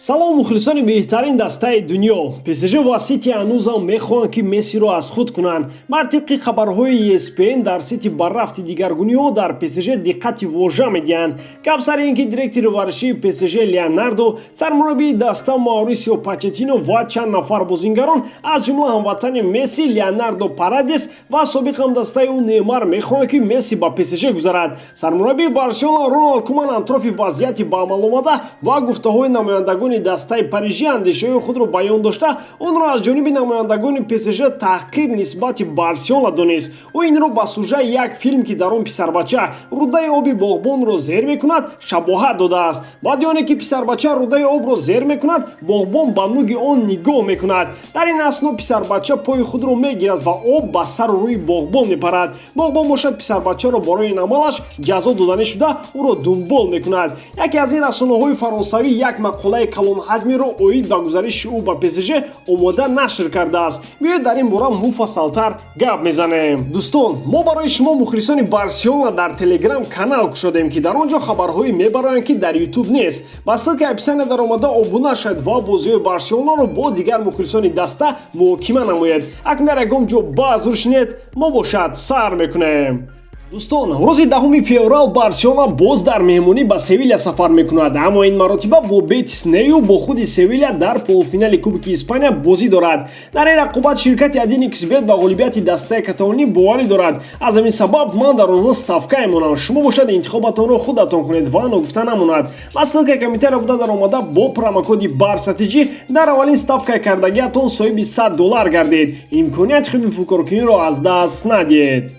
Салом, мухлисони беҳтарин дастаи дунё! ПСЖ ва Сити ҳанӯзам мехоҳанд, ки Мессиро аз худ кунанд. Бар тибқи хабарҳои ESPN, дар Сити ба рафти дигаргуниҳо дар ПСЖ диққати вожа медиҳанд. Гап сари ин ки директори варзишии ПСЖ Леонардо, сармураббии даста Маурисио Почетино ва чанд нафар бозингарон, аз ҷумла ҳамватани Месси Леонардо Парадес ва собиқ ҳамдастаи ӯ Неймар, мехоҳанд, ки Месси ба ПСЖ гузарад. Сармураббии Барселона Роналд Куман атрофи вазъияти ба амал омада ва гуфтаҳои намояндагони дастаи парижӣ андешаҳои худро баён дошта, онро аз ҷониби намояндагони ПСЖ таҳқир нисбати Барселона донист. Ӯ инро ба сужаи як филм, ки дар он писарбача рӯдаи оби боғбонро зер мекунад, шабоҳат додааст. Баъди оне ки писарбача рӯдаи обро зер мекунад, боғбон ба нуги он нигоҳ мекунад. Дар ин асно писарбача пои худро мегирад ва об ба сару рӯи боғбон мепарад. Боғбон бошад, писарбачаро барои ин амалаш ҷазо доданӣ шуда, ӯро дунбол мекунад. Яке аз ин расонаҳои фаронсавӣ як мақолаи калонҳаҷмеро оид ба гузариши ӯ ба ПСЖ омода нашр кардааст. Биёед, дар ин бора муфассалтар гап мезанем. Дӯстон, мо барои шумо, мухлисони Барселона, дар Телеграм канал кушодем, ки дар он ҷо хабарҳое мебароянд, ки дар Ютуб нест. Ба ссылкаи описания даромада обуна шавед ва бозиҳои Барселонаро бо дигар мухлисони даста муҳокима намоед. Акнун дар ягон ҷо баъзур шинед, мо бошад сар мекунем. Дӯстон, рӯзи 10 феврал Барселона боз дар меҳмонӣ ба Севиля сафар мекунад, аммо ин маротиба бо Бетис нею бо худи Севиля дар полуфинали Кубки Испания бозӣ дорад. Дар ин рақобат ширкати 1xBet ба ғолибияти дастаи каталонӣ боварӣ дорад. Аз ҳамин сабаб ман дар онҳо ставка мемонам. Шумо бошад, интихобатонро худатон кунед ва ногуфта намонад, ба ссылкаи комментария буда даромада, бо промокоди БАРСАТИҷӣ дар аввалин ставкаи кардагиатон соҳиби 100 доллар гардед. Имконияти хуби пулкоркуниро аз даст надиҳед.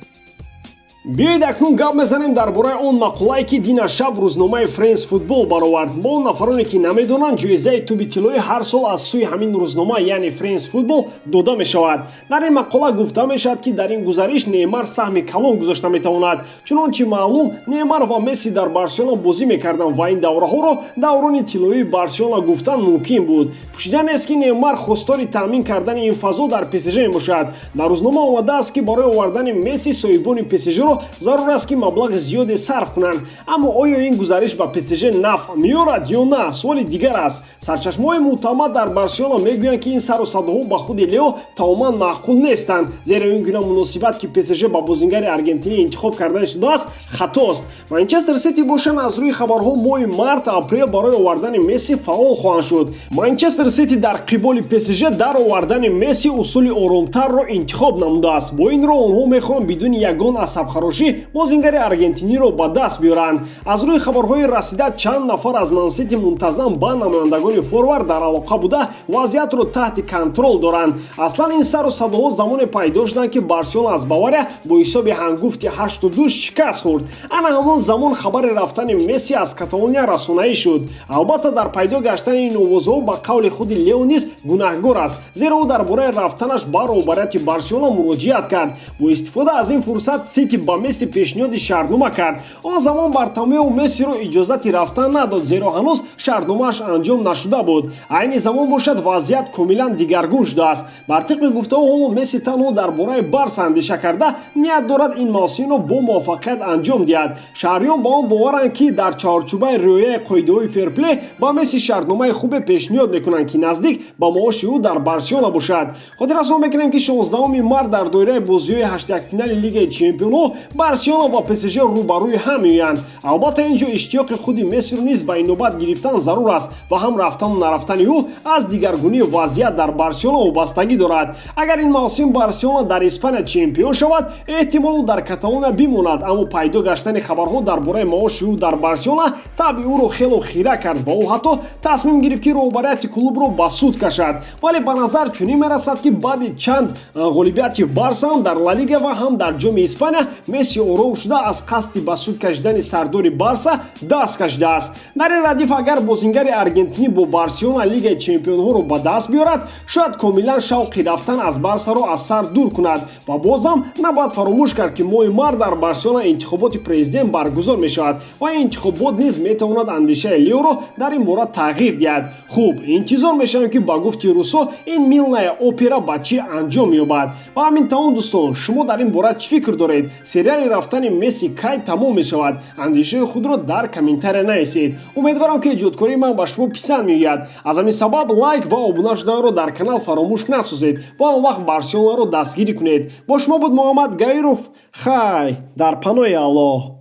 Биёед, акнун гап мезанем дар бораи он мақолае, ки дина шаб рӯзномаи Френс Футбол баровард. Бо он нафароне, ки намедонанд, ҷоизаи тӯби тиллоӣ ҳар сол аз сӯи ҳамин рӯзнома, яъне Френс Футбол, дода мешавад. Дар ин мақола гуфта мешавад, ки дар ин гузариш Неймар саҳми калон гузошта метавонад. Чунончи маълум, Неймар ва Месси дар Барселона бозӣ мекарданд ва ин давраҳоро даврони тиллоии Барселона гуфтан мумкин буд. Пӯшида нест, ки Неймар хостори таъмин кардани ин фазо дар ПСЖ мебошад. Дар рӯзнома омадааст, ки барои овардани Месси соҳибони ПСЖро зарур аст, ки маблағи зиёде сарф кунанд. Аммо оё ин гузариш ба ПСЖ нафъ меорад ё на, суоли дигар аст. Сарчашмаҳои мӯътамад дар Барселона мегӯянд, ки ин сару садоҳо ба худи Лео тамоман маъқул нестанд, зеро ин гуна муносибат, ки ПСЖ ба бозингари аргентинӣ интихоб карда шудааст, хатост. Манчестер Сити бошанд, аз рӯи хабарҳо, моҳи март, апрел барои овардани Месси фаъол хоҳанд шуд. Манчестер Сити дар қиболи ПСЖ дар овардани Месси усули оромтарро интихоб намудааст. Бо ин роҳ онҳо мехоҳанд бидуни ягон асабхарошӣ бозингари аргентиниро ба даст биёранд. Аз рӯи хабарҳои расида, чанд нафар аз Мансити мунтазам ба намояндагони форвард дар алоқа буда, вазъиятро таҳти контрол доранд. Аслан ин сару садоҳо замоне пайдо шуданд, ки Барселона аз Бавария бо ҳисоби ҳангуфти 8-2 шикаст хӯрд. Ана ҳамон замон хабари рафтани Месси аз Каталония расонаӣ шуд. Албатта, дар пайдо гаштани ин овозҳо ба қавли худи Лео низ гунаҳгор аст, зеро ӯ дар бораи рафтанаш ба роҳбарияти Барселона муроҷиат кард. Бо истифода аз ин фурсат Сити ба Месси пешниҳоди шартнома кард. Он замон Бартомео Мессиро иҷозати рафтан надод, зеро ҳанӯз шартномааш анҷом нашуда буд. Айни замон бошад, вазъият комилан дигаргун шудааст. Бар тибқи гуфтаҳо, ҳоло Месси танҳо дар бораи Барса андеша карда, ният дорад ин мавсимро бо муваффақият анҷом диҳад. Шаҳриён ба он боваранд, ки дар чаҳорчӯбаи риояи қоидаҳои ферплей ба Месси шартномаи хубе пешниҳод мекунанд, ки наздик ба маоши ӯ дар Барселона бошад. Хотиррасон мекунем, ки 16 март дар доираи бозиҳои ҳаштякфинали Лигаи Чемпионҳо Барселона ва ПСЖ рӯбарӯи ҳам меоянд. Албатта, ин ҷо иштиёқи худи Мессиро низ ба инобат гирифтан зарур аст ва ҳам рафтану нарафтани ӯ аз дигаргунии вазъият дар Барселона вобастагӣ дорад. Агар ин мавсим Барселона дар Испания чемпион шавад, эҳтимол ӯ дар Каталония бимонад. Аммо пайдо гаштани хабарҳо дар бораи маоши ӯ дар Барселона табъи ӯро хело хира кард ва ӯ ҳатто тасмим гирифт, ки роҳбарияти клубро ба суд кашад. Вале ба назар чунин мерасад, ки баъди чанд ғолибияти Барса ҳам дар Ла Лига ва ҳам дар Ҷоми Испания Месси ором шуда, аз қасди ба суд кашидани сардори Барса даст кашидааст. Дар ин радиф, агар бозингари аргентинӣ бо Барселона Лигаи Чемпионҳоро ба даст биёрад, шояд комилан шавқи рафтан аз Барсаро аз сар дур кунад. Ва бозам набояд фаромӯш кард, ки моҳи март дар Барселона интихоботи президент баргузор мешавад ва ин интихобот низ метавонад андешаи Леоро дар ин бора тағйир диҳад. Хуб, интизор мешавем, ки ба гуфти русо ин мыльная опера ба чӣ анҷом меёбад. Ба ҳамин тамом, дӯстон. Шумо дар ин бора чӣ фикр доред? Серғам Сериали рафтани Месси кай тамом мешавад? Андешаи худро дар комментария нависед. Умедворам, ки эҷодкории ман ба шумо писанд меояд. Аз ҳамин сабаб лайк ва обуна шуданро дар канал фаромӯш насозед ва он вақт Барселонаро дастгирӣ кунед. Бо шумо буд Муҳаммад Гаиров. Хай, дар паноҳи Аллоҳ.